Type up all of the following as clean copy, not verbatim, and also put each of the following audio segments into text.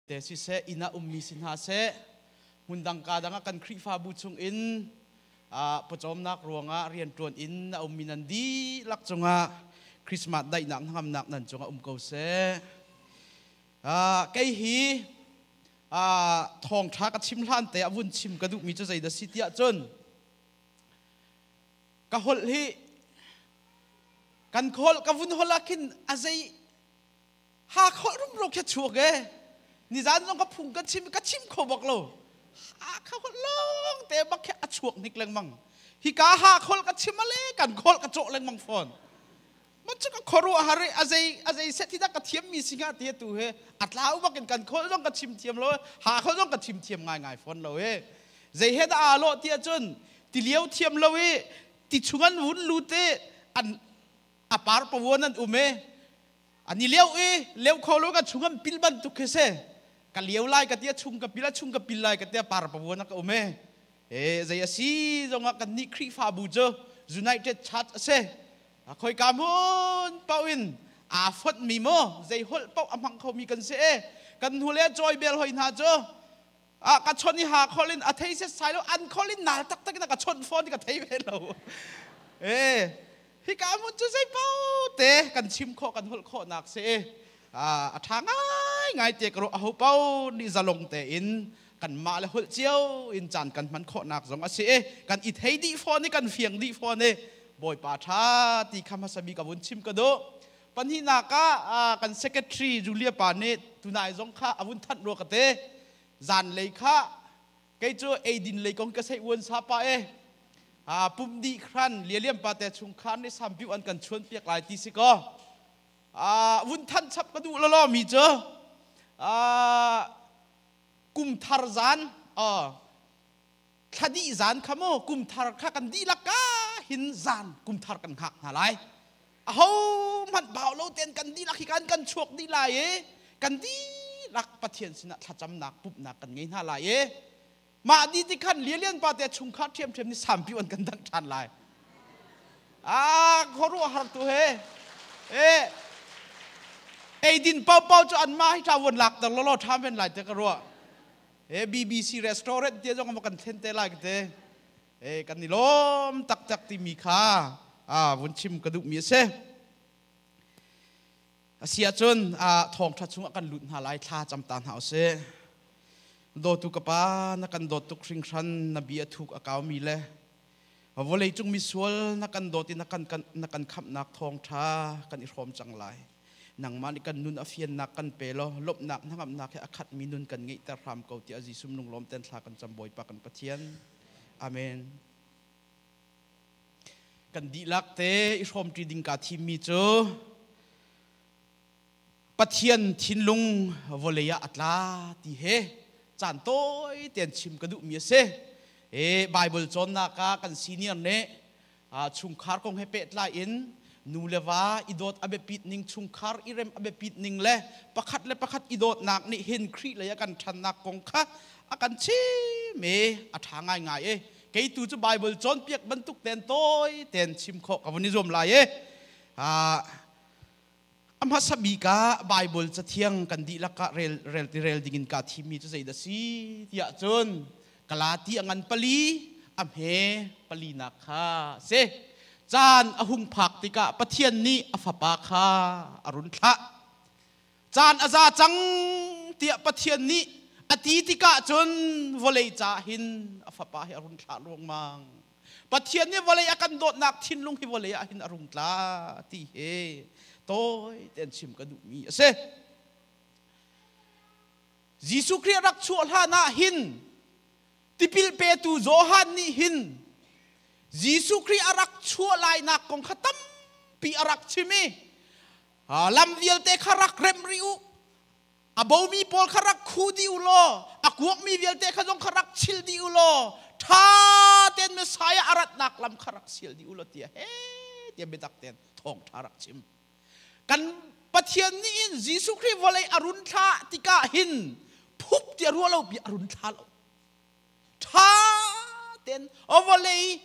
Te siseh, inn ah ummi si hna seh, hmundang ka dang ah kan Khrihfabu chungin pawcawmnak ruangah rianṭuan in a ummi nan dihlak cungah Christmas daihnak hnangamnak nan cungah um ko seh. Kei hi thawngṭha ka chim hlan te ah vun chim ka duhmi cu zeidah si tiah cun ka holh hi kan holh ka vun holh ah khin a zei Ha kholh rumro khi chuak e. Nizan zong ka phung ka chim ka chim kho bak lo. Ha kha holh lawng te bak khi a chuak hnik lengmang. Hika ha kholh ka chim ale kan kholh ka cawh lengmang fawn. Ma cu ka khuaruah har i a zei a zei set hi dah ka thiam mi si hnga ti tu he a tlau bak in kan kholh zong ka chim thiam lo ha kholh zong ka chim thiam ngai ngai fawn lo e. Zei he dah aa lawh ti ahcun ti lio thiam lo i ti chung an vun lut i an a par pavuan an um e Ani leo i leo kho lo ka chung an pil bantuk khi si. Ka leo lai ka tia chung ka pil a chung ka pil lai ka tia par pavuan ka um e. E zei a si zongah kan nih Khrihfabu cu United Church a si. Khoi ka hmun paoh in aa fonh mi maw zei holh paoh a hmang kho mi kan si e. Kan hnu le cawi bel hoi hna cu a ka chon i ha khol in a thei set sai lo an khol in nal taktak in a ka chon fawn ka thei ve lo e hika mun cu zei pau te kan chim khawh kan holh khawh nak si a tha ngai ngai te ka ro a ho pau ni zalong te in kan mah le holh cio in caan kan hman khawh nak zong a si kan i thei dih fawn i kan fiang dih fawn i bawipa tha ti kha hmasa bi ka vun chim ka duh Pahnihnak ah kan secretary Julia pa nih tunai zong kha a vun thanh rua ka te. Zanlei kha kei cu eidin lei kong ka sei uan sa pa e. Pum dih khan lialiam pa te chungkhar nih sampiu an kan chuan piak lai ti si ko. Vun thanh chap ka duh lolo mi cu kum thar zan thla dih zan kha mu kum thar kha kan dihlak ka hin zan kum thar kan hngak hna lai aho hmanh bau lo ten kan dihlak hi kan kan chuak dih lai i kan dihlak Pathian sinah thlacamnak pumhnak kan ngei hna lai i mah di ti khan lialian pa te chungkhar ṭhiamṭhiam nih sampiu an kan danh ṭhan lai a khuaruah har tu he e eidin paopao cu an mah hi ṭha vuan lak ter lolo ṭha men lai te ka ruah E BBC restaurant tia zong ma kan thlen te lai te e kan i lawm taktak timi kha a vun chim ka duh mi a si. A si ahcun a thawngṭha chungah kan lut hna lai thla cam ta hna usih. Dawtu ka pa na kan dawt tuk hringhran na bia thuk a kau mi le vawlei cung misual na kan dawt i na kan na kan khamhnak thawngṭha kan i hrawm cang lai. Nangmah nih kan nun a fiannak kan pe law lawmhnak hnangamnak he a khatmi nun kan ngeihter hram ko tiah Jesuh lunglawm ten thla kan cam Bawipa kan Pathian. Amen. Kan dihlak te i hrawmṭi ding kaa thimmi cu Pathian thinlung vawlei ah a tla ti he caan tawi tein chim ka duhmi a si. E, Bible cawnnak ah kan senior nih chungkhar kong he pehtlai in nu le va i dawt a biapit ning chungkhar i rem a biapit ning le pakhat le pakhat i dawtnak nih hin Khrih lei a kan ṭhannak kong kha a kan chim i a ṭha ngaingai i kei tu cu Bible cawnpiak bantuk ten tawi ten chim khawh ka vun i zuam lai i a hmasa bik ah Bible cathiang kan dihlak ah rel rel ti rel dingin kaa thimmi cu zeidah si tiah cun Galati a ngan pali a hme palinak kha si. Caan a hung phak tikah Pathian nih a fapa kha a run thlah. Caan a za cang tiah Pathian nih a ti tikah cun vawlei ca hin a fapa hi a run thlah ruangmang. Pathian nih vawlei a kan dawtnak thinlung hi vawlei ah hin a rung tla ti hi tawi tein chim ka duhmi a si. Jesuh Khrih rak chuah hlan ah hin tipil petu Johan nih hin Jesuh Khrih a rak chuah lainak kong kha tampi a rak chim i lam vialte kha rak remh rih u A bomi pawl kha rak khu dih u law a kuakmi vialte kha zong kha rak chil dih u law ṭha tein Messiah a ratnak lam kha rak sial dih u law tiah he tiah biatak tein thawngṭha rak chim. Kan Pathian nih hin Jesuh Khrih vawlei a run thlah tikah hin phup tiah ruah lo pi a run thla lo. Ṭha tein vawlei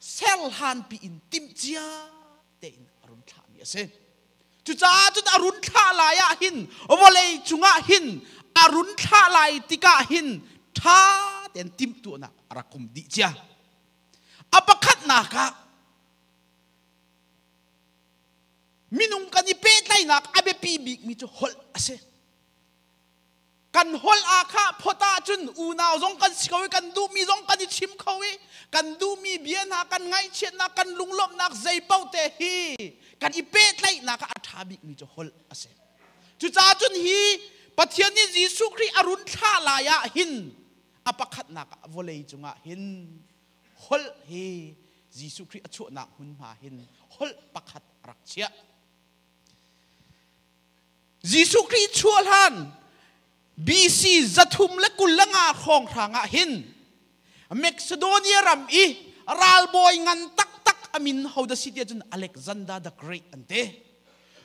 ser hlan pi in timhcia tein a run thlahmi a si. Cucaah cun a run thlah lai ah hin vawlei cungah hin a run thlah lai tikah hin ṭha tein timhtuahnak a rak um dih cia. A pakhatnak ah minung kan i pehtlaihnak a biapi bikmi cu holh a si. Kan holh ah kha phot ahcun unau zong kan si ko i kan duhmi zong kan i chim kho i kan duhmi bia hna kan ngaihchiatnak kan lunglawmhnak zei paoh te hi kan i pehtlaihnak ah a ṭha bikmi cu holh a si. Cucaah cun hi Pathian nih Jesuh Khrih a run thlah lai ah hin a pakhatnak ah vawlei cungah hin holh hi Jesuh Khrih a chuahnak hmunhma hin holh pakhat a rak chiah. Jesuh Khrih chuah hlan BC 325 hrawnghrang ah hin Macedonia ram i ralbawi ngan taktak a min hodah si tiah cun Alexander the Great an ti.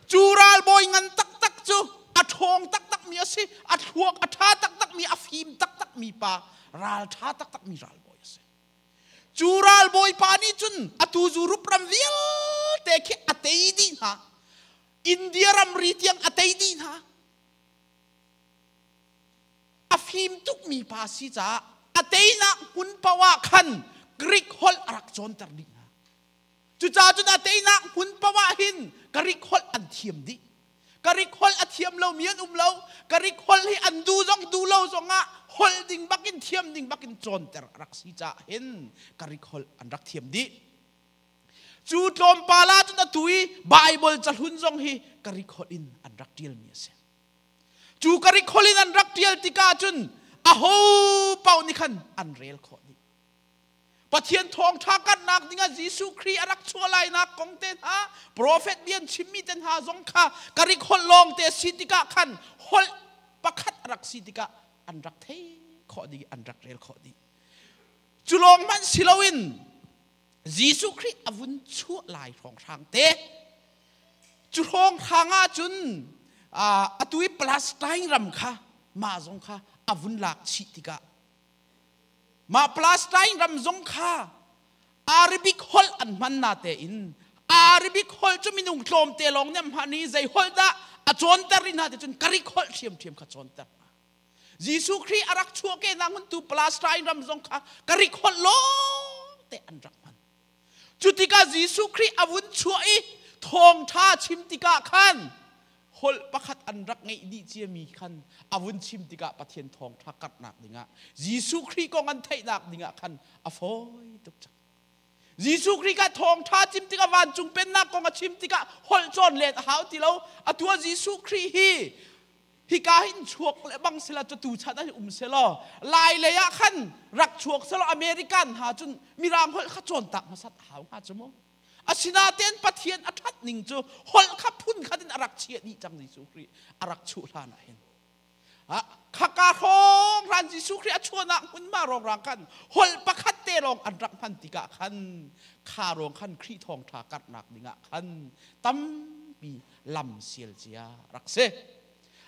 Cu ralbawi ngan taktak cu a ṭhawng taktakmi a si, a thluak a ṭha taktakmi, a fim taktakmi pa, ral ṭha taktakmi ralbawi a si. Cu ralbawi pa nih cun atu Europe ram vialte khi a tei dih hna. India ramri tiang a tei dih hna. A fim tukmi pa si caah a teinak hmun paoh ah khan Greek holh a rak cawnter dih hna. Cucaah cun a teinak hmun paoh ah hin Greek holh an thiam dih. Greek holh a thiam lomi an um lo. Greek holh hi an duh zong duh lo zongah holh ding bakin thiam ding bakin cawnter a rak si caah hin Greek holh an rak thiam dih. Cu tlawmpal ah cun atu i Baibal cahlun zong hi Greek holh in an rak ṭialmi a si. Cu Greek holh in an rak ṭial tikah cun aho paoh nih khan an rel khawh dih. Pathian thawngṭha karhnak dingah Jesuh Khrih a rak chuah lainak kong te hna, profet bia an chimmi te hna zong kha Greek holh lawng te a si tikah khan holh pakhat a rak si tikah an rak thei khawh dih, an rak rel khawh dih. Cu lawng hmanh si loin Jesuh Khrih a vun chuah lai hrawnghrang te. Cu hrawnghrang ah cun atu i Palestine ram kha mah zong kha a vun lak chih tikah mah Palestine ram zong kha Arabic holh an hman na tein Arabic holh cu minung tlawmte lawng nih an hman i zei holh dah a cawnter rih hna ti cun Greek holh ṭhiamṭhiam kha cawnter hna. Jesuh Khrih a rak chuahkehnak hmun tu Palestine ram zong kha Greek holh lawng te an rak hman. Cu tikah Jesuh Khrih a vun chuah i thawngṭha chim tikah khan holh pakhat an rak ngeih dih ciami khan a vun chim tikah Pathian thawngṭha karhnak dingah Jesuh Khrih kong an theihnak dingah khan a fawi tuk cang. Jesuh Khrih kha thawngṭha chim tikah vancung pennak kong a chim tikah holh cawn len a hau ti lo. Atu ah Jesuh Khrih hi hika hin chuak le bang sila cu tu chan ah um selaw lai lei ah khan rak chuak selaw American hna cun mirang holh kha cawn tak hmasat a hau hnga cu mu. Asinain Pathian a ṭhat ning cu holh kha phun khat in a rak chiah dih cang Jesuh Khrih a rak chuh hlan ah hin. Khaka hrawng hran Jesuh Khrih a chuahnak hmunhma rongrang khan holh pakhat te lawng an rak hman tikah khan kha ruang khan Khrih thawngṭha karhnak dingah khan tampi lam sial cia rak si.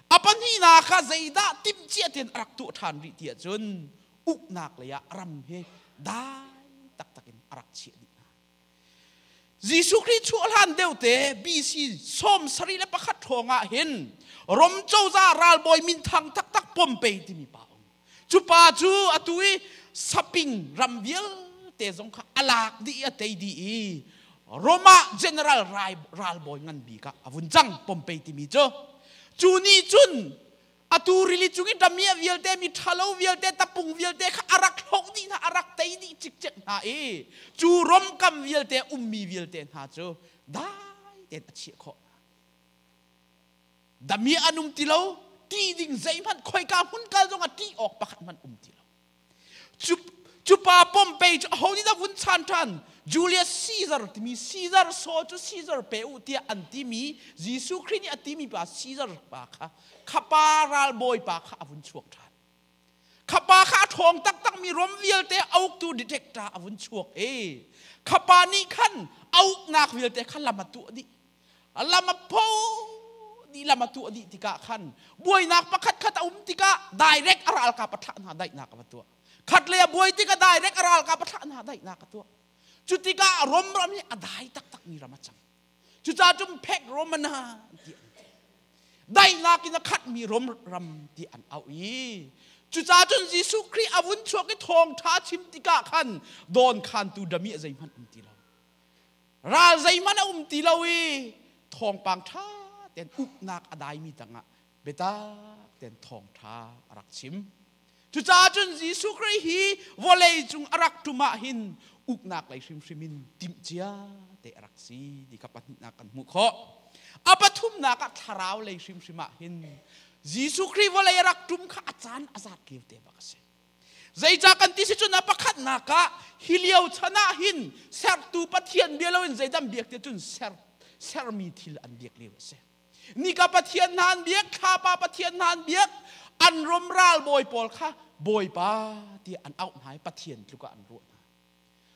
A pahnihnak kha zeidah timhcia tein a rak tuah ṭhan rih ti ahcun uknak lei ah ram hi dai taktak in a rak chiah dih hna. Jesuh Khrih chuah hlan deuh te BC 71 hrawng ah hin Rom cozah ralbawi minthang taktak Pompei timi pa um. Cu pa cu atu i Saping ram vialte zong kha a lak dih i a tei dih i Roma general ralbawi ngan bik ah a vun cang Pompei timi cu. Cu nih cun atu rili cung i damiah vialte mi ṭhalo vialte tapung vialte kha a rak hloh dih hna a rak tei dih cikcek hna i cu romkam vialte ummi vialte hna cu dai tein a chiah khawh hna damiah an um ti lo ṭih ding zeihmanh khoika hmun kal zongah ṭih awk pakhat hmanh um ti lo Cu pa Pompei cu aho nih dah vun chan ṭhan? Julius Caesar timi Caesar saw cu Caesar pe u tiah an timi Jesuh Khrih nih a timi pa Caesar pa kha kha pa ralbawi pa kha a vun chuak ṭhan. Kha pa kha a ṭhawng taktakmi Rom vialte a uktu detector a vun chuak i kha pa nih khan a uknak vialte kha lam a tuah dih. Lam a pho dih lam a tuah dih tikah khan buainak pakhat khat a um tikah direct a ralkap a thlah hna daihnak a va tuah. Khat lei a buai tikah direct a ralkap a thlah hna daihnak a tuah. Cu tikah Rom ram hi a dai taktak mi ram a cang. Cucaah cun Phek Romana ti an ti. Daihnak in a khatmi Rom ram ti an auh i cucaah cun Jesuh Khrih a vun chuak i thawngṭha chim tikah khan dawn khantu dami a zeihmanh um ti lo. Ral zeihmanh a um ti lo i thawngpang ṭha tein uknak a daimi tangah biatak tein thawngṭha a rak chim. Cucaah cun Jesuh Khrih hi vawlei cung a rak ṭum ah hin uknak lei hrimhrim in timhcia te a rak si ti kha pahnihnak kan hmuh khawh. A pathumnak ah thlarau lei hrimhrim ah hin Jesuh Khrih vawlei a rak ṭum kha a caan a zat lio te bak a si. Zeicah kan ti si cun a pakhatnak ah hi lio chan ah hin sertu Pathian bia loin zeidang biak ti cun ser sermi thil an biak lio a si. Nika Pathian hna an biak, thlapa Pathian hna an biak, an rom ral bawi pawl kha bawipa tiah an auh hna i Pathian tluk ah an ruah hna.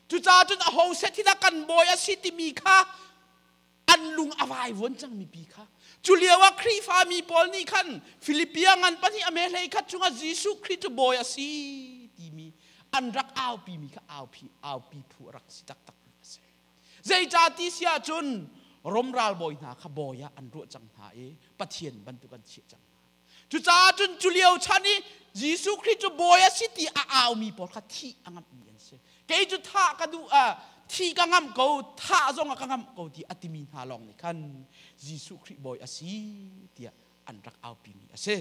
Cucaah cun aho set hi dah kan bawi a si timi kha an lung a vaivuan cang mipi kha. Cu lio ah Khrihfa mi pawl nih khan Filipia ngan pahnih a me hlei khat chungah Jesuh Khrih cu bawi a si timi an rak aupi mi kha aupi aupi phu a rak si taktak mi a si. Zeicah ti si ahcun Rom ralbawi hna kha bawi ah an ruah cang hna i Pathian bantuk an chiah cang hna. Cucaah cun cu lio chan i Jesuh Khrih cu bawi a si ti a aumi pawl kha thih a ngamhmi an si. Kei cu thah ka duh ah thih ka ngamh ko, thah zong ah ka ngamh ko ti a timi hna lawng nih khan Jesuh Khrih bawi a si tiah an rak aupimi a si.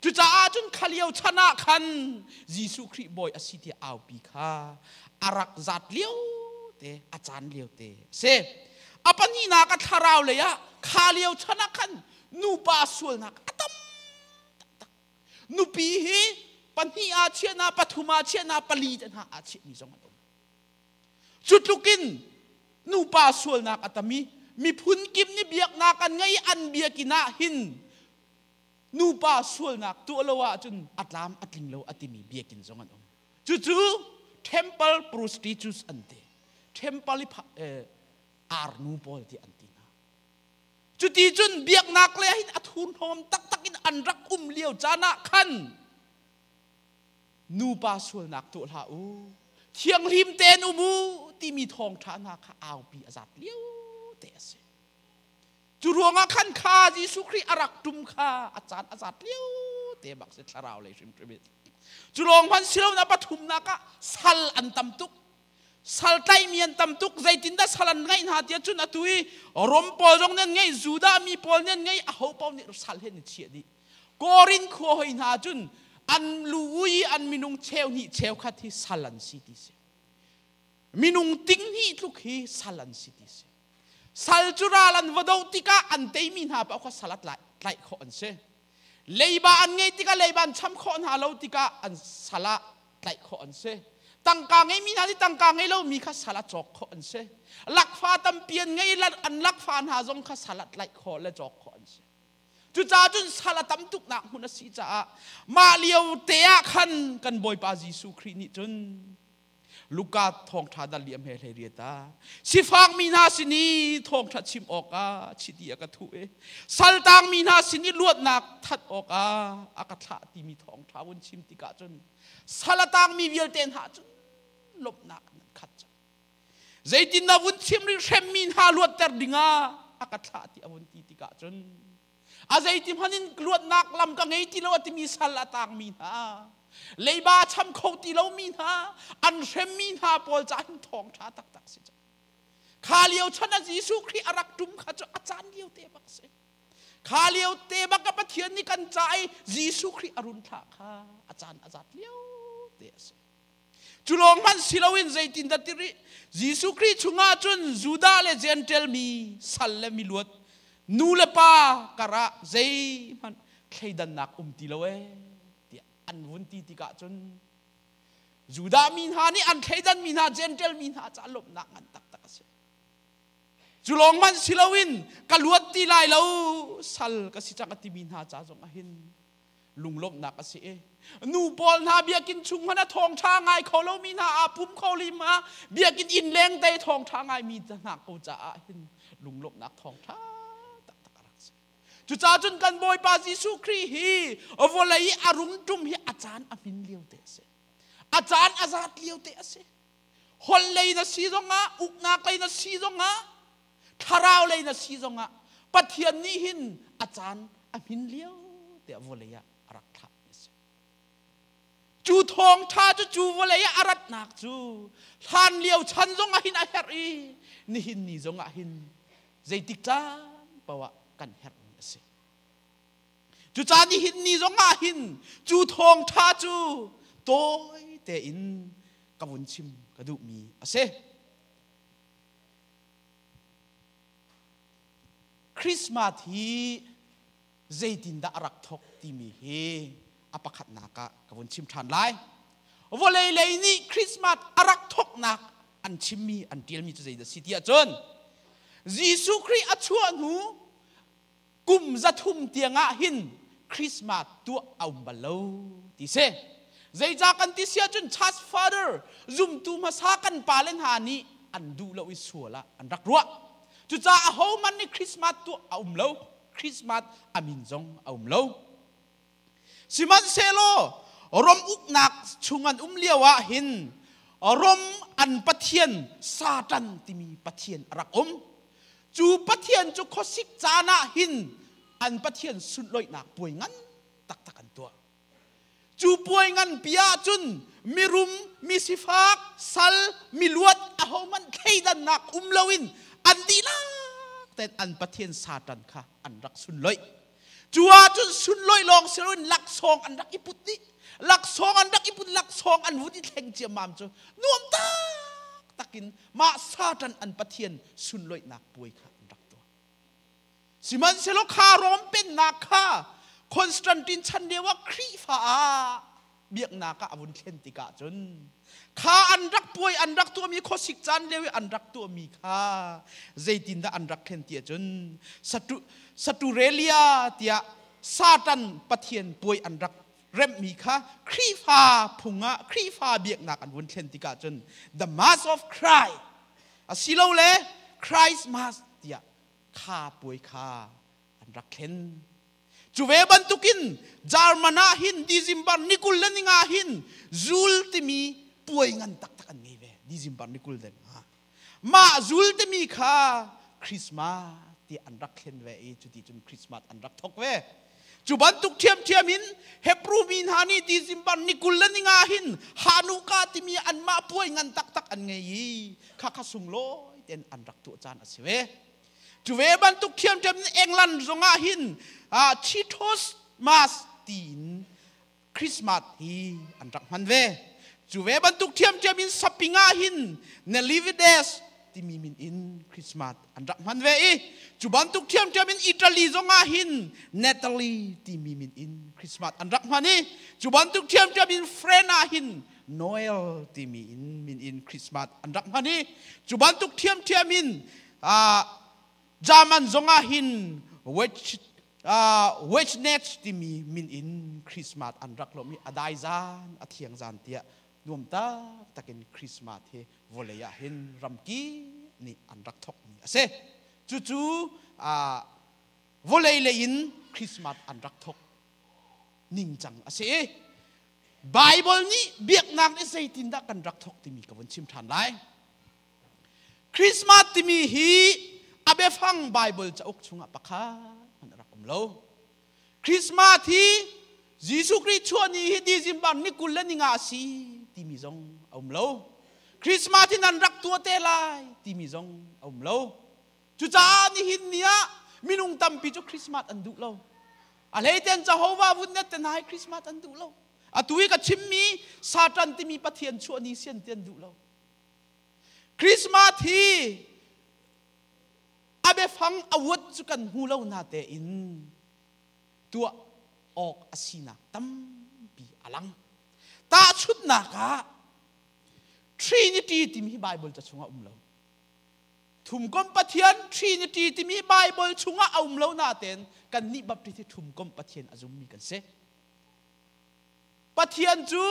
Cucaah cun kha lio chan ah khan Jesuh Khrih bawi a si tiah aupi kha a rak zat lio te, a caan lio te a si. A pahnihnak a thlarau lei ah kha lio chan ah khan nupa sualnak a tam taktak. Nupi hi pahnih ah chiah na, pathum ah chiah na, pali te hna ah chiahmi zong an um. Cu tlukin nupa sualnak a tam i miphun kip nih biaknak an ngei an biakinn ah hin nupa sualnak tuah lo ahcun a tlam a tling lo a timi biakinn zong an um. Cucu temple prostitutes an ti. Temple i arnu pawl ti an ti hna. Cuti cun biaknak le hin a thurhnawm taktak in an rak um lio caan ah khan nupa sualnak tuah hlah u thianghlim tein um u timi thawngṭha hna kha aupi a zat lio te a si cu ruangah khan kha Jesuh Khrih a rak ṭum kha a caan a zat lio te bak si thlarau lei hrimhrim in cu lawng hmanh si lo na pathumnak ah sal an tam tuk sal tlaihmi an tam tuk zeitindah sal an ngeih hna tiah cun atu i Rom pawl zong nih an ngeih Judah mi pawl nih an ngeih aho paoh nih sal he an i chiah dih Korin khua hoi hna cun an lu i an minung cheu hnih cheukhat hi sal an si ti si. Minung ting hnih tluk hi sal an si ti si. Sal cu ral an va doh tikah an teimi hna paoh kha sal a tlaih khawh an si. Leiba an ngeih tikah leiba an cham khawh hna lo tikah an sal ah tlaih khawh an si. Tangka ngeimi hna nih tangka ngei lomi kha sal ah cawk khawh an si. Lakfa tampi an ngei an lakfa hna zong kha sal ah tlaih khawh le cawk khawh an si. Cucaah cun sal a tam tuknak hmun a si caah mah lio te ah khan kan Bawipa Jesuh Khrih nih cun Luka thawngṭha dal liam he hlei riat ah sifak mi hna sin i thawngṭha chim awkah chiti a ka thuh i saltang mi hna sin i luatnak that awkah a ka thlah timi thawngṭha vun chim tikah cun sal a tangmi vialte hna cun lawmhnak an khat cang. Zeitin na vun chim rih hremmi hna luatter dingah a ka thlah ti a vun ti tikah cun a zeiti hmanh in luatnak lam ka ngei ti lo a timi sal a tangmi hna leiba cham kho ti lomi hna an hremmi hna pawl ca hin thawngṭha taktak si cang kha lio chan ah Jesuh Khrih a rak ṭum kha cu a caan lio te bak si kha lio te bak a Pathian nih kan ca i Jesuh Khrih a run thlah kha a caan a zat lio te a si Cu lawng hmanh si loin zeitindah ti rih? Jesuh Khrih chungah cun Judah le Jentail mi, sal le miluat, nu le pa karah zeihmanh thleidannak um ti lo ee tiah an vun ti tikah cun Judah mi hna nih an thleidan mi hna Jentail mi hna caah lawmhnak ngan taktak a si. Cu lawng hmanh si loin ka luat ti lai lo sal ka si cang a timi hna ca zong ah hin lunglawmhnak a si i nu pawl hna biakinn chung hmanh a thawngṭha ngai kho lomi hna aa pum kho lim ah biakinn inn leng te thawngṭha ngaimi hna ko caah hin lunglawmhnak thawngṭha taktak a rak si. Cucaah cun kan Bawipa Jesuh Khrih hi vawlei i a rung ṭum hi a caan a hmin lio te a si. A caan a zat lio te a si. Holh lei na si zongah, uknak lei na si zongah, thlarau lei na si zongah Pathian nih hin a caan a. A hmin lio tiah vawlei ah a rak thlah mi a si. Cu thawngṭha cu cu vawlei ah a ratnak cu hlan lio chan zong ah hin a herh i nihin ni zong ah hin zeitik caan paoh ah kan herhmi a si. Cucaah nihin ni zong ah hin cu thawngṭha cu tawi tein ka vun chim ka duhmi a si. Christmas hi zeitindah a rak thawk timi hi a pakhatnak ah ka vun chim ṭhan lai. Vawlei lei nih Christmas a rak thawknak an chimmi an ṭialmi cu zeidah si ti ahcun Jesuh Khrih a chuah hnu kum 300 tiang ah hin Christmas tuah a um bal lo ti si. Zeicah kan ti si ahcun Church Father zumtu hmasa kan pale hna nih an duh lo i sual ah an rak ruah. Cucaah ahohmanh nih Christmas tuah a um lo. Christmas a min zong a um lo. Sihmanhsehlaw Rom uknak chung an um lio ah hin Rom an pathian Satan timi pathian a rak um. Cu pathian cu khuasik caan ah hin an pathian sunlawihnak puai ngan taktak an tuah. Cu puai nganpi ahcun mirum, misifak, sal, miluat ahohmanh thleidannak um loin an dihlak tein an pathian Satan kha an rak sunloih. Cu ahcun sunloih lawng si loin laksawng an rak i put dih. Laksawng an rak i put, laksawng an vun i thleng ciammam cu nuam taktak in mah Satan an pathian sunloihnak puai kha an rak tuah. Sihmanhsehlaw kha Rom pennak kha Constantine chan lio ah Khrihfa ah biaknak ah a vun thlen tikah cun kha an rak puai an rak tuahmi khuasik caan lio i an rak tuahmi kha zeitindah an rak thlen ti ahcun Saturelia tiah Satan pathian puai an rak remhmi kha Khrihfa phung ah Khrihfa biaknak an vun thlen tikah cun the Mass of Christ asilole Christ Mass tiah kha puai kha an rak thlen. Cu ve bantukin German ah hin December ni 25 hin zul timi puai ngan taktak an ngei ve. December ni 25. Mah zul timi kha Christmas ti an rak thlen ve i cuti cun Christmas an rak thok ve. Cu bantuk ṭhiamṭhiam in Hebrew mi hna nih December ni 25 hin Hanukkah timi anmah puai ngan taktak an ngei i kha kha sunglawi ten an rak tuah caan a si ve. Cu ve bantuk ṭhiamṭhiam in England zongah hin Cheetos Mass tiin Christmas hi an rak hman ve. Cu ve bantuk ṭhiamṭhiam in saping ah hin Nelivides timi min in Christmas an rak hman ve i cu bantuk ṭhiamṭhiam in Italy zongah hin Natalie timi min in Christmas an rak hman i cu bantuk ṭhiamṭhiam in French ah hin Noel timi in min in Christmas an rak hman i cu bantuk ṭhiamṭhiam in German zongah hin Weihnacht timi min in Christmas an rak lawmh i a dai zan a thiang zan tiah nuam taktak in Christmas hi vawlei ah hin ramki nih an rak thawkmi a si. Cucu vawlei lei in Christmas an rak thawk ningcang a si i Bible nih biaknak nih zeitindah kan rak thawk timi ka vun chim ṭhan lai. Christmas timi hi a biafang Bible cauk chungah pakhat hmanh a rak um lo. Christmas hi Jesuh Khrih chuah ni hi December ni 25 a si timi zong a um lo. Christmas hi nan rak tuah te lai timi zong a um lo. Cucaah nihin ni ah minung tampi cu Christmas an duh lo. A hleiten Jehovah Witness te hna hi Christmas an duh lo. Atu i ka chimmi Satan timi Pathian chuah ni sian ti an duh lo. Christmas hi a biafang a wuat cu kan hmu lo na tein tuah awk a sinak tampi a lang. Tahchunhnak ah Trinity timi hi Bible ca chungah um lo. Thumkomh Pathian Trinity timi Bible chungah a um lo natein kannih Baptist hi thumkomh Pathian a zummi kan si. Pathian cu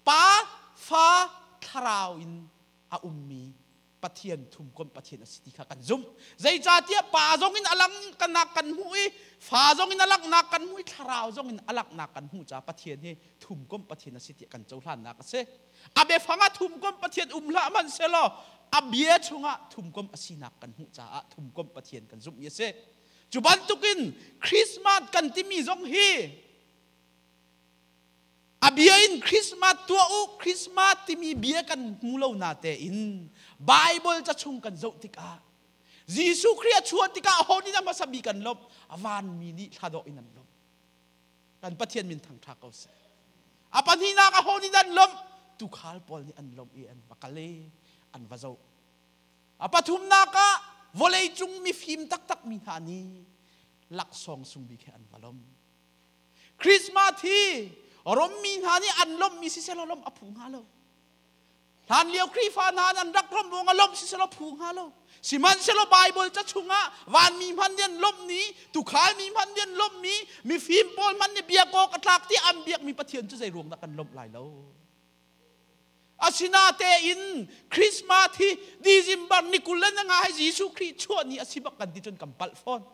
Pa, Fa, Thlarau in a ummi Pathian thumkomh Pathian a si ti kha kan zumh. Zeicahtiah Pa zong in a lang kanak kan hmuh i Fa zong in a langhnak kan hmuh i Thlarau zong in a langhnak kan hmuh caah Pathian hi thumkomh Pathian a si tiah kan cohlannak a si. A biafang ah thumkomh Pathian um hlah hmanhsehlaw a bia chungah thumkomh a sinak kan hmuh caah thumkomh Pathian kan zumhmi a si. Cu bantukin Christmas kan timi zong hi a bia in Christmas tuah u, Christmas timi bia kan hmu lo na tein Bible ca chung kan zoh tikah Jesuh Khrih a chuah tikah aho nih dah hmasa bik an lawmh? A vanmi nih thladawh in an lawmh. Kan Pathian min thangṭha ko seh. A pahnihnak aho nih dah an lawmh? Tuukhal pawl nih an lawmh i an va kal i an va zoh. A pathumnak ah vawleicung mifim taktak mi hna nih laksawng sung bik he an va lawmh. Christmas hi Rom mi hna nih an lawmhmi siseh law lawmh a phu hnga lo. Hlan lio Khrihfa hna an rak lawmh ruangah lawmh siseh law phu hnga lo. Sihmanhsehlaw Bible ca chungah vanmi hmanh nih an lawmhmi, tuukhal mi hmanh nih an lawmhmi, mifim pawl hmanh nih biak awk a tlak ti an biakmi Pathian cu zei ruang dah kan lawmh lai lo? Asinatein Christmas hi December ni 25 hi Jesuh Khrih chuah ni a si bak kan ti cun kan palh fawn.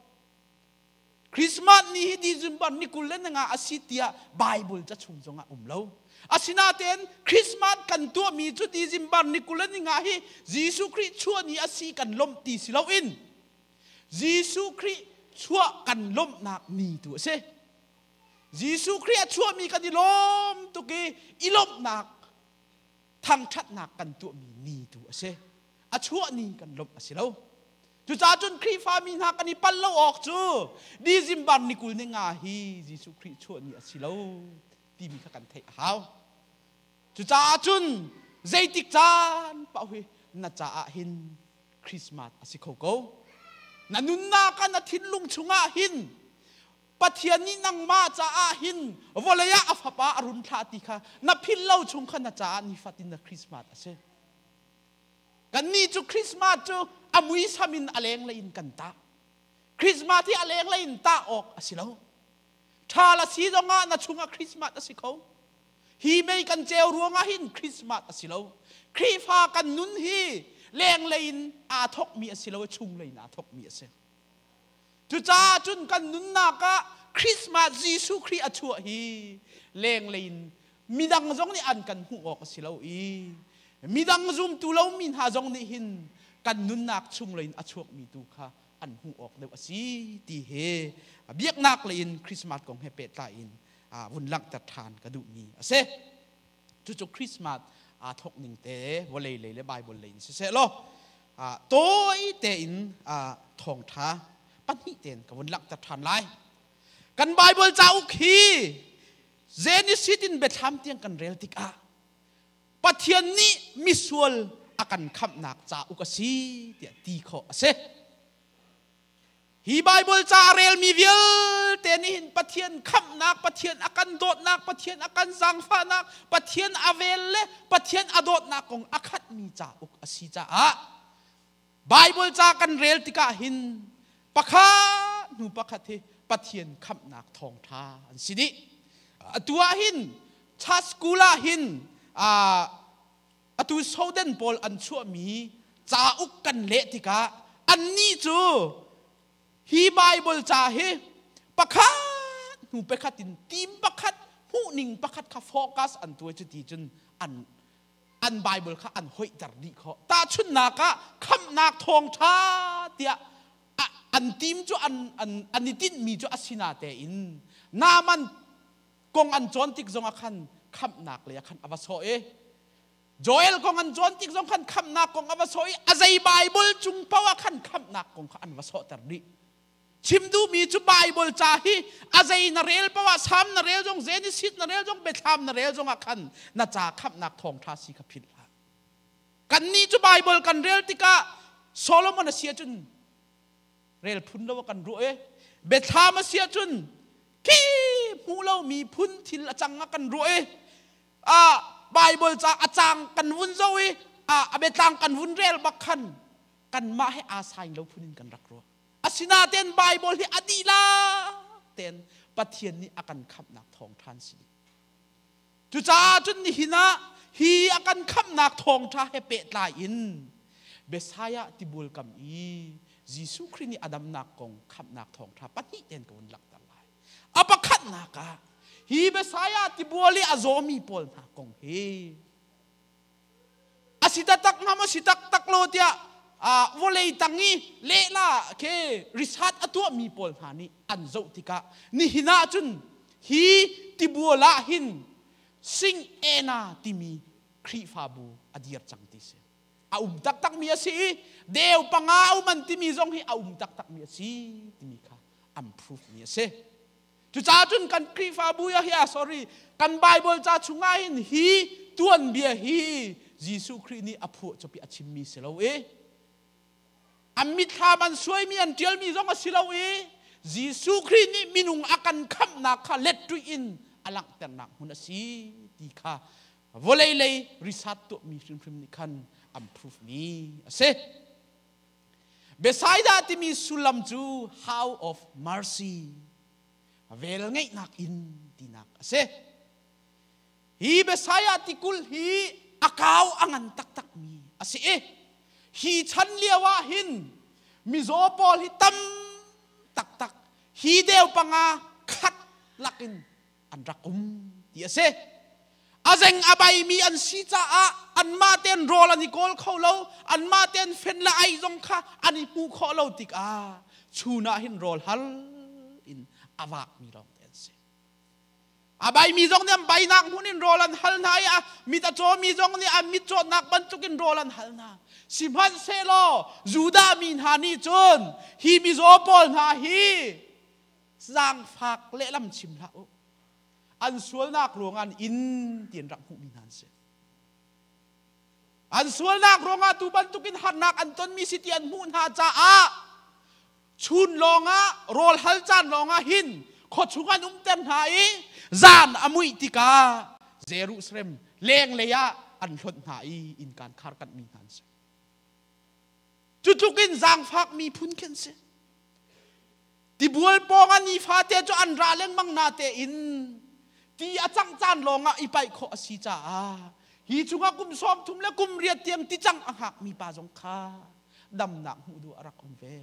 Christmas ni hi December ni 25 a si tiah Bible ca chung zongah um lo. Asinatein Christmas kan tuahmi cu December ni 25 hi Jesuh Khrih chuah ni a si kan lawmh ti si loin Jesuh Khrih chuah kan lawmhnak ni tu a si. Jesuh Khrih a chuahmi kan i lawm tuk i i lawmhnak thangṭhatnak kan tuahmi ni tu a si. A chuah ni kan lawmh a si lo. Cucaah cun Khrihfami hna kan i pal lo awk cu December ni 25 hi Jesuh Khrih chuah ni a si lo timi kha kan theih a hau. Cucaah cun zeitik caan paoh hi na caah hin Christmas a si kho ko. Na nunnak ah na thinlung chungah hin Pathian nih nangmah caah hin vawlei ah a fapa a run thlah ti kha na philh lo chung kha na caah nifatin na Christmas a si. Kannih cu Christmas cu a muisam in a lenglei in kan tah. Christmas hi a lenglei in tah awk a si lo. Ṭhal a si zongah na chungah Christmas a si kho. Hi mei kan ceu ruangah hin Christmas a si lo. Khrihfa kan nun hi lenglei in aa thawkmi a si lo, chunglei in aa thawkmi a si. Cucaah cun kan nunnak ah Christmas Jesuh Khrih a chuah hi lenglei in midang zong nih an kan hmuh awk a si lo i midang zumtu lomi hna zong nih hin kan nunnak chunglei in a chuakmi tu kha an hmuh awk deuh a si ti he biaknak lei in Christmas kong he pehtlai in vun langhter ṭhan ka duhmi a si. Cucu Christmas aa thawk ning te vawlei lei le Bible lei in siseh law tawi tein thawngṭha pahnih tein ka vun langhter ṭhan lai. Kan Bible cauk hi Genesis in Biathlam tiang kan rel tikah Pathian nih misual a kan khamhnak cauk a si tiah ti khawh a si. Hi Bible ca a relmi vialte nih hin Pathian khamhnak, Pathian a kan dawtnak, Pathian a kan zaangfahnak, Pathian a vel le Pathian a dawtnak kong a khatmi cauk a si caah Bible ca kan rel tikah hin pakhat hnu pakhat hi Pathian khamhnak thawngṭha an si dih. Atu ah hin church school ah hin atu Soden pawl an chuahmi cauk kan leh tikah annih cu hi Bible ca hi pakhat hnu pakhat in team pakhat hmuhning pakhat kha focus an tuai cu ti cun an an Bible kha an hoihter dih khawh. Tahchunhnak ah khamhnak thawngṭha tiah an team cu an an an i tinhmi cu a sinatein Naaman kong an cawn tik zongah khan khamhnak lei ah khan a va sawh i Joel kong an cawn tik zong khan khamhnak kong a va sawh i a zei Bible cung paoh ah khan khamhnak kong kha an va sawhter dih. Chim duhmi cu Bible ca hi a zei na rel paoh ah Salm na rel zong Genesis na rel zong Biathlam na rel zong ah khan na ca khamhnak thawngṭha si kha philh hlah. Kannih cu Bible kan rel tikah Solomon a si ahcun rel phun lo kan ruah i Biathlam a si ahcun khi hmuh lomi phun thil a cang ah kan ruah i a Bible ca a cang kan vun zo i a biatlang kan vun rel bak khan kanmah he aa saing lo phun in kan rak ruah. Asinain Bible hi a dihlak tein Pathian nih a kan khamhnak thawngṭha an si. Cucaah cun nihin ah hi a kan khamhnak thawngṭha he pehtlai in Messiah tibul kam i Jesuh Khrih nih a damnak kong khamhnak thawngṭha pahnih tein ka vun langhter lai. A pakhatnak ah hi Messiah tibual i a zawmi pawl hna kong hi a si taktak hnga maw si taktak lo tiah Vawlei tang i lehla ke research a tuahmi pawl hna nih an zoh tikah nihin ah cun hi tibual ah hin Sing Ena timi Khrihfabu a dir cang ti si. A um taktakmi a si i deu panga a um an timi zong hi a um taktakmi a si timi kha an proof mi a si. Cucaah cun kan Khrihfabu ya hi sorry kan Bible ca chungah hin hi tuanbia hi Jesuh Khrih nih a phuah cupi a chimmi si lo i an mitthlam an suaimi an ṭialmi zong a si lo i Jesuh Khrih nih minung a kan khamhnak kha letṭuih in a langhternak hmun a si ti kha vawlei lei research tuahmi hrimhrim nih khan an proof mi a si. Bethsaida timi sullam cu House of Mercy, velngeihnak inn tinak a si. Hi Bethsaida tikulh hi a kau a ngan taktakmi a si i hi chan lio ah hin mizaw pawl hi tam taktak hi deu panga khat lakin an rak um ti a si. A zeng a baimi an si caah anmah tein rawl an i kawl kho lo, anmah tein fen le ai zong kha an i hmuh khawh lo tikah chun ah hin rawl hal in a vakmi lawng te an si. A baimi zong nih an bainak hmun in rawl an hal hna i a mit a cawmi zong nih an mit cawtnak bantukin rawl an hal hna. Sihmanhsehlaw Judah mi hna nih cun hi mizaw pawl hna hi zaangfak lehlam chim hlah u. An sualnak ruangah an inn ti an rak hmuhmi hna an si. An sualnak ruangah tu bantukin harnak an tonmi si ti an hmuh hna caah chun lawngah rawl hal caan lawngah hin khuachung an umter hna i zan a muih tikah Jerusalem lenglei ah an hlonh hna i innkaan khar kanhmi hna an si. Cu tluk in zaangfak miphun khi an si. Tibual pawng ah nifate cu an ra lengmang na tein ti a cangh caan lawngah i paih khawh a si caah hi chungah kum 30 le kum riat tiang ti cang a hngakmi pa zong kha damnak hmuh duh a rak um ve.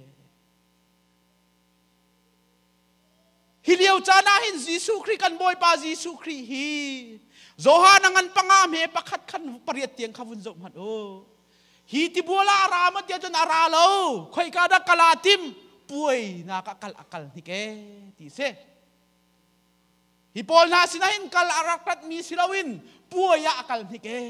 Hi lio caan ah hin Jesuh Khrih kan Bawipa Jesuh Khrih hi Johan a ngan panga hme pakhat khan pariat tiang kha vun zoh hmanh u. Hi tibual ah a ra ma tiah cun a ra lo. Khoika dah kal ah tim puai nak ah kal a kal hnik e ti si. Hi pawl hna sinah hin kal a rak ratmi si loin puai ah a kal hnik e.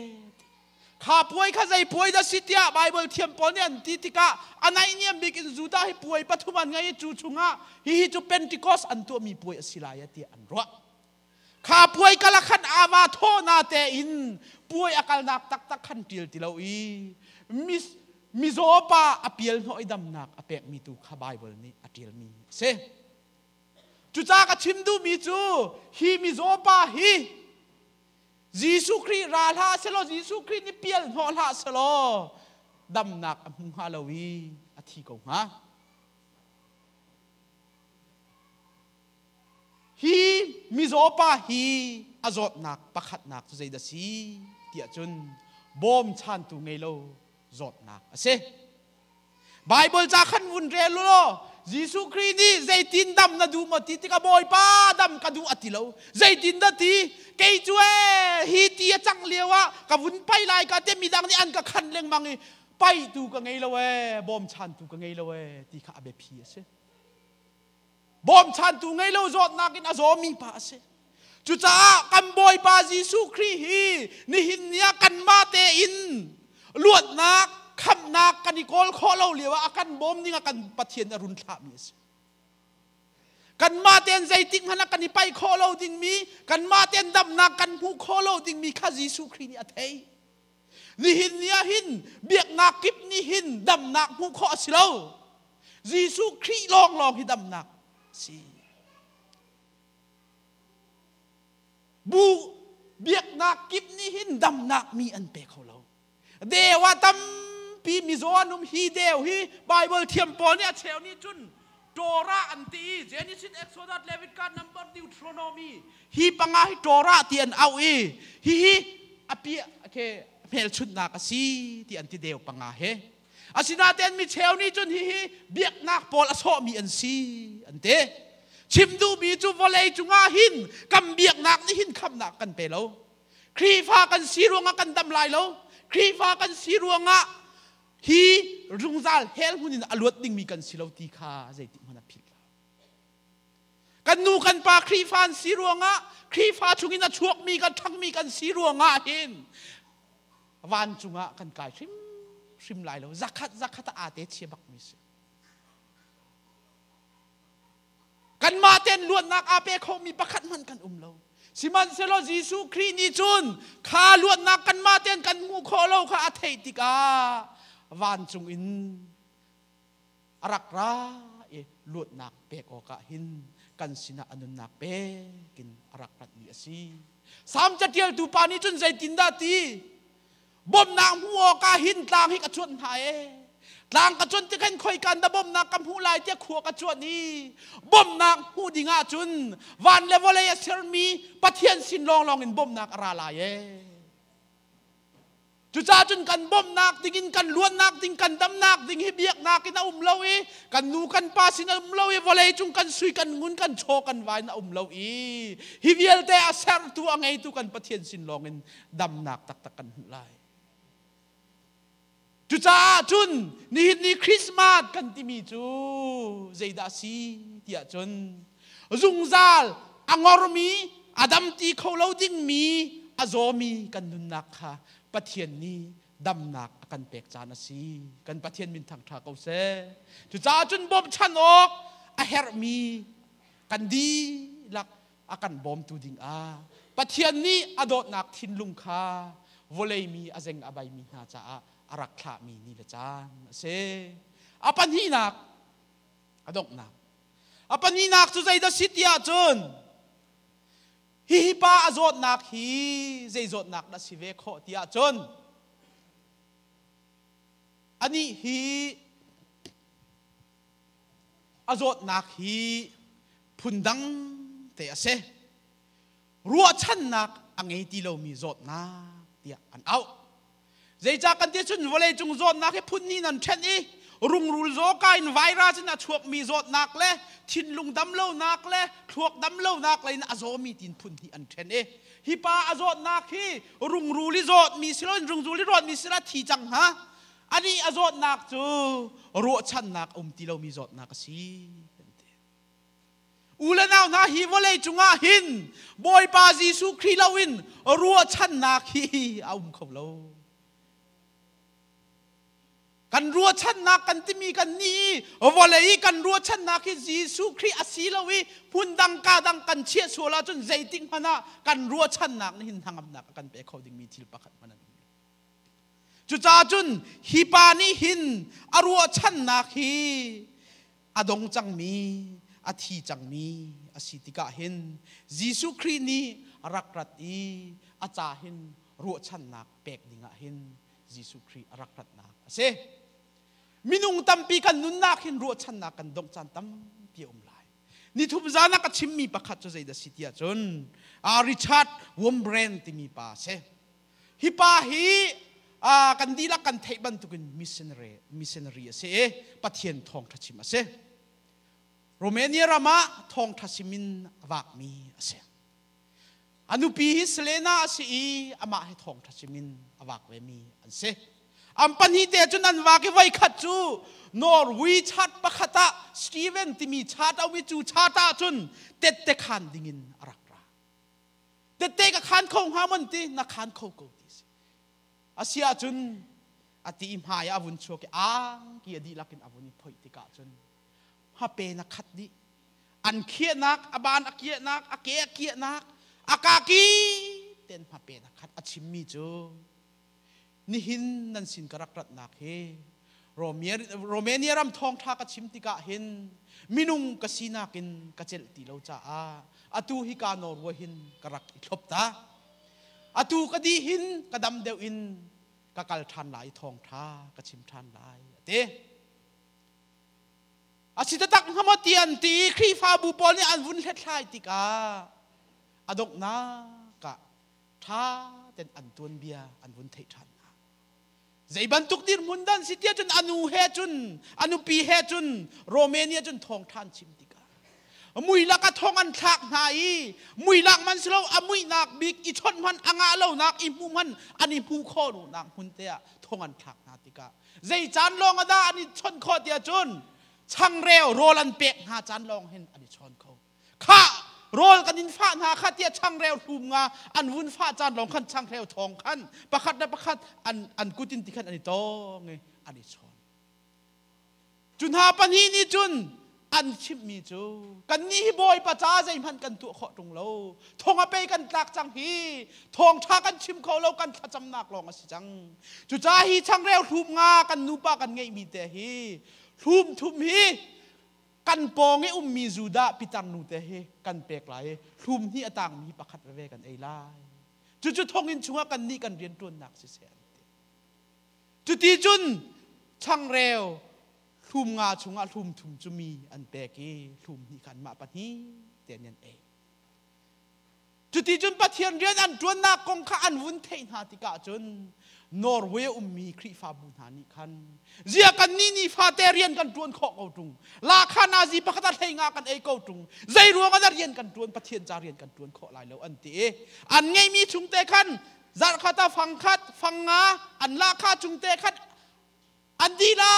Kha puai kha zei puai dah si tiah Bible thiam pawl nih an ti tikah a naihniam bik in Judah hi puai pathum an ngei i cu chungah hihi cu Pentecost an tuahmi puai a si lai tiah an ruah. Kha puai kal ah khan ava thawh na tein puai a kalnak taktak khan ṭial ti lo i mizaw pa a pial hnawh i damnak a pekmi tu kha Bible nih a ṭialmi a si. Cucaah ka chim duhmi cu hi mizaw pa hi Jesuh Khrih ra hlah selaw Jesuh Khrih nih pial hnawh hlah selaw damnak a hmu hnga lo i a thi ko hnga. Hi mizaw pa hi a zawtnak pakhatnak cu zeidah si tiah cun bawmchantu ngei lo zawtnak a si. Bible ca khan vun rel u law Jesuh Khrih nih zeitin dam na duh maw ti tikah Bawipa dam ka duh a ti lo. Zeitin dah ti? Kei cu ee hi ti a cang lio ah ka vun pai lai ka te midang nih an ka khan lengmang i paitu ka ngei lo ee bawmchantu ka ngei lo ee ti kha a biaphi a si. Bawmchantu ngei lo zawtnak in a zawmi pa a si. Cucaah kan Bawipa Jesuh Khrih hi nihin ni ah kanmah tein luatnak, khamhnak kan i kawl khawh lo lio ah a kan bawm ding ah kan Pathian a run thlahmi a si. Kanmah tein zeitik hmanh ah kan i paih khawh lo dingmi, kanmah tein damnak kan hmuh khawh lo dingmi kha Jesuh Khrih nih a theih. Nihin ni ah hin biaknak kip nih hin damnak hmuh khawh a si lo. Jesuh Khrih lawnglawng hi damnak a si. Bu biaknak kip nih hin damnak mi an pe kho lo. Deu ah tampi mizaw an um hi deu hi Bible thiam pawl nih a cheu nih cun Torah an ti i Genesis, Exodus, Leviticus, Number, Deuteronomy hi panga hi Torah ti an auh i hihi a piah ke hmelchunhnak a si ti an ti deu panga he. Asinain mi cheu nih cun hihi biaknak pawl a sawhmi an si an ti. Chim duhmi cu vawlei cungah hin kan biaknak nih hin khamnak kan pe lo. Khrihfa kan si ruangah kan dam lai lo. Khrihfa kan si ruangah Hi zungzal hell hmun in a luat dingmi kan si lo ti kha zeitik hmanh a philh lo. Kan nu kan pa Khrihfa an si ruangah Khrihfa chungin a chuakmi kan ṭhangmi kan si ruangah hin vancung ah kan kai hrimhrim lai lo. Zakhat zakhat ah aa te chia bakmi si. Kanmah tein luatnak aa pe khomi pakhat hmanh kan um lo. Sihmanhsehlaw Jesuh Khrih nih cun kha luatnak kanmah tein kan hmuh khawh lo kha a theih tikah vancung in a rak ra i luatnak pek awkah hin kan sinah a nunnak pekin a rak ratmi a si. Salm catialtu pa nih cun zeitindah ti? Bawmhnak hmuh awkah hin tlang hi ka cuanh hna ee. Tlang ka cuanh tik hin khoika in dah bawmhnak ka hmuh lai tiah khua ka cuanh i bawmhnak hmuh ding ahcun van le vawlei a sermi Pathian sin lawnglawng in bawmhnak a ra lai ee. Cucaah cun kan bawmhnak ding in kan luatnak ding kan damnak ding hi biaknak in a um lo i kan nu kan pa sin a um lo i vawlei cung kan sui kan ngun kan chaw kan vai in a um lo i hi vialte a sertu a ngeitu kan Pathian sin lawng in damnak taktak kan hmuh lai. Cucaah cun nihin ni Christmas kan timi cu zeidah a si tiah cun zungzal a ngormi a dam ti kho lo dingmi a zawmi kan nunnak kha Pathian nih damnak a kan pek caan a si. Kan Pathian min thangṭha ko seh. Cucaah cun bawmchan awk a herhmi kan dihlak a kan bawmtu dingah Pathian nih a dawtnak thinlung kha vawlei mi a zeng a baimi hna caah a rak thlahmi ni le caan a si. A pahnihnak a donghnak. A pahnihnak cu zeidah si ti ahcun hihi pa a zawtnak hi zei zawtnak dah si ve khawh ti ahcun anih hi A zawtnak hi phundang te a si. Ruahchannak a ngei ti lomi zawtnak tiah an auh. Zeicah kan ti cun vawleicung zawtnak hi phun hnih nan ṭhen i rungrul zawka in virus in a chuakmi zawtnak le thinlung damlonak le thluak damlonak lei in a zawmi tiin phun hnih an ṭhen i hi pa a zawtnak hi rungrul i zawtmi si loin rungrul i rawtmi si la thi cang hnga Anih a zawtnak cu ruahchannak a um ti lomi zawtnak a si. U le nau hna hi vawlei cungah hin Bawipa Jesuh Khrih loin ruahchannak hi a um kho lo. Kan ruahchannak kan timi kan nih i vawlei i kan ruahchannak hi Jesuh Khrih a si lo i phundang ka dang kan chiah sual ahcun zeitik hmanh ah kan ruahchannak nih hin hnangamnak a kan pe kho dingmi thil pakhat hmanh an um lo. Cucaah cun hi pa nih hin a ruahchannak hi a dong cangmi, a thi cangmi a si tikah hin Jesuh Khrih nih a rak rat i a ca hin ruahchannak pek dingah hin Jesuh Khrih a rak ratnak a si. Minung tampi kan nunnak hin ruahchannak kan dongh caan tampi a um lai. Nithum zan ah ka chimmi pakhat cu zeidah si tiah cun Richard Wurmbrand timi pa a si. Hi pa hi kan dihlak kan theih bantukin missionary, missionary a si i Pathian thawngṭha chim a si. Romania ram ah thawngṭha sim in a vakmi a si. A nupi hi Selena a si i amah hi thawngṭha chim in a vak vemi an si. An pahnih te cun an vak i voikhat cu Norway chat pakhat ah Steven timi chat a um i cu chat ah cun tette khan dingin a rak ra. Tette ka khan kho hnga mon ti na khan kho ko ti si. Asi ahcun a ti hmai ah a vun chuak i angki a dihlak in a vun i phoih tikah cun hape na khat dih. An khiahnak, a ban a kiahnak, a ke a kiahnak, a kaki ten hmape na khat a chimmi cu nihin nan sin ka rak ratnak hi Romania ram thawngṭha ka chim tikah hin minung ka sinak in ka celh ti lo caah atu hi ka Norway hin ka rak i thlop ta. Atu ka dih hin ka dam deuh in ka kal ṭhan lai i thawngṭha ka chim ṭhan lai a ti. A si taktak hnga maw ti an ti i Khrihfabu pawl nih an vun hlethlai tikah a donghnak ah ṭha ten an tuanbia an vun theih ṭhan hna. Zei bantuk dirhmun dan si tiah cun a nu he cun a nupi he cun Romania cun thawngṭha an chim tikah. Muilak a thong an thlak hna i muilak man si lo a muihnak bik i chawnh hman a ngah lonak i hmu hman an i hmu khawh lonak hmun te ah thong an thlak hna tikah zei caan lawng ah dah an i chawnh khawh tiah cun changreu rawl an pek hna caan lawng hin an i chawn kho. Khah rawl kan in fah hna kha tiah changreu hlum nga an vun fah caan lawng khan changreu thawng khan pakhat le pakhat an an kut in ti khan an i tawng i an i chawn. Cu hna pahnih nih cun an chimhmi cu kannih hi Bawipa ca zeihmanh kan tuah khawh ṭung lo. Thong a pe kan tlak cang hi thawngṭha kan chim kho lo kan thlacamnak lawng a si cang. Cucaah hi changreu hlum nga kan nupa kan ngeihmi te hi hlum thum hi kan pawng i ummi Judah pitar nu te hi kan pek lai i hlum hnih a tangmi pakhat veve kan ei lai. Cucu thonginn chungah kannih kan rianṭuannak siseh an ti. Cuti cun changreu hlum nga chungah hlum thum cu mi an pek i hlum hnih kha anmah pahnih te an ei. Cuti cun Pathian rian an ṭuannak kong kha an vun theih hna tikah cun Norway a ummi Khrihfabu hna nih khan zia kannih nih fate rian kan ṭuan khawh ko ṭung lahkhah nazi pakhat a hlei nga kan ei ko ṭung zei ruang ah dah rian kan ṭuan Pathian ca rian kan ṭuan khawh lai lo an ti i an ngeihmi chungte khan zarhkhat ah fang khat fang nga an lahkhah chung te khat an dila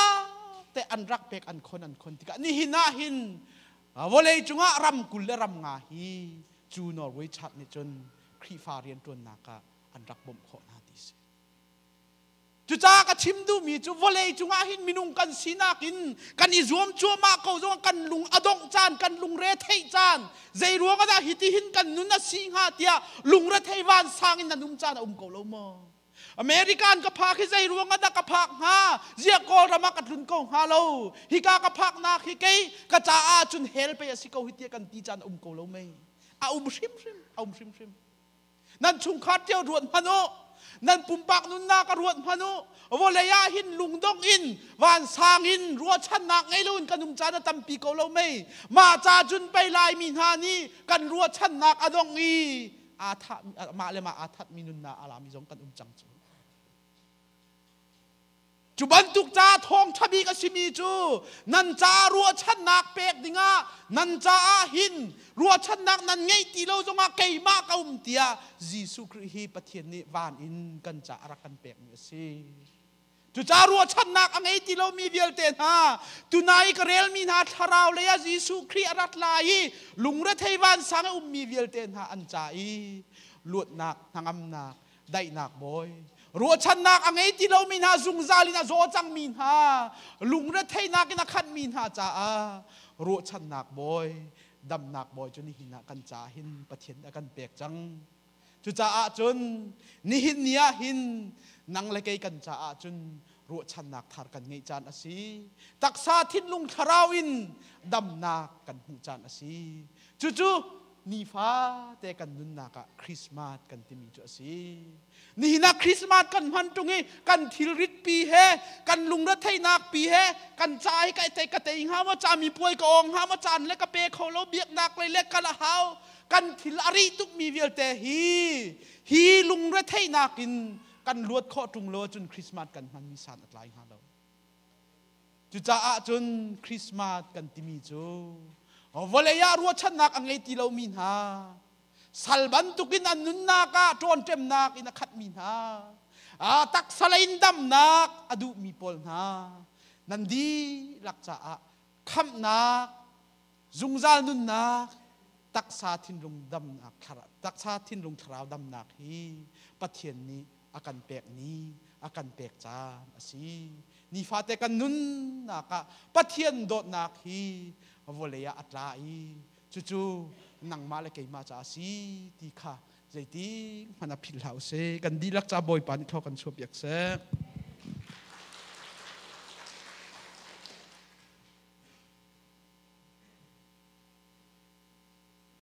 te an rak pek an khon an khon tikah nihin ah hin vawlei cungah ram 20 le ram nga hi cu Norway chat nih cun Khrihfa rianṭuannak ah an rak bawmh khawh hna ti si. Cucaah ka chim duhmi cu vawlei cungah hin minung kan sinak in kan i zuam cuahmah ko zong kan lung a dongh caan, kan lungre theih caan, zei ruang ah dah hiti hin kan nun a si hnga tiah lungre thei vansang in nan um caan a um ko lo maw? American ka phak hi zei ruang ah dah ka phak hnga? Ziah Kawlram ah ka tlun ko hnga lo? Hika ka phaknak hi kei ka caah cun hell pei a si ko hi tiah kan ti caan a um ko lo mei? A um hrimhrim, a um hrimhrim. Nan chungkhar cio ruat hmanh u. Nan pumpak nunnak a ruat hmanh u. Vawlei ah hin lungdong in vansang in ruahchannak ngei loin kan um caan a tampi ko lo mei. Mah ca cun pei Laimi hna nih kan ruahchannak a dong i aa thah mah le mah aa thatmi nunnak a lami zong kan um cang cu. Cu bantuk ca thawngṭha bik a simi cu nan ca ruahchannak pek dingah nan caah hin ruahchannak nan ngeih ti lo zongah keimah ka um tiah Jesuh Khrih hi Pathian nih van in kan ca a rak kan pekmi a si. Cucaah ruahchannak a ngei ti lomi vialte hna tunai ka relmi hna thlarau lei ah Jesuh Khrih a rat lai i lungrethei vansang a ummi vialte hna an ca i luatnak hnangamnak daihnak bawi ruahchannak a ngei ti lomi hna zungzal in a zaw cangmi hna lungretheihnak in a khatmi hna caah ruahchannak bawi damnak bawi cu nihin ah kan ca hin Pathian a kan pek cang. Cucaah cun nihin ni ah hin nang le kei kan caah cun ruahchannak thar kan ngeih caan a si. Taksa thinlung thlarau in damnak kan hmuh caan a si. Cucu nifate kan nunnak ah Christmas kan timi cu a si. Nihin ah Christmas kan hman ṭung i kan thilrit pi he, kan lungretheihnak pi he, kan ca hi ka tei ka tei hnga maw, ca mi puai ka awng hnga maw, caan le ka pe kho lo, biaknak lei le kal a hau, kan thil a rih tukmi vialte hi hi lungretheihnak in kan luat khawh ṭung lo ahcun Christmas kan hmanmi san a tlai hnga lo. Cucaah cun Christmas kan timi cu vawlei ah ruahchannak a ngei ti lomi hna, sal bantukin an nunnak ah ṭawnṭemnak in a khatmi hna, taksa lei in damnak a duhmi pawl hna, nan dihlak caah khamhnak, zungzal nunnak, taksa thinlung damnak, taksa thinlung thlarau damnak hi Pathian nih a kan pek ni a kan pek caan a si. Nifate kan nunnak ah Pathian dawtnak hi vawlei ah a tla i cucu nangmah le keimah caah a si ti kha zeitik hmanh ah philh hlah usih. Kan dihlak ca Bawipa nih thaw kan chuahpiak seh.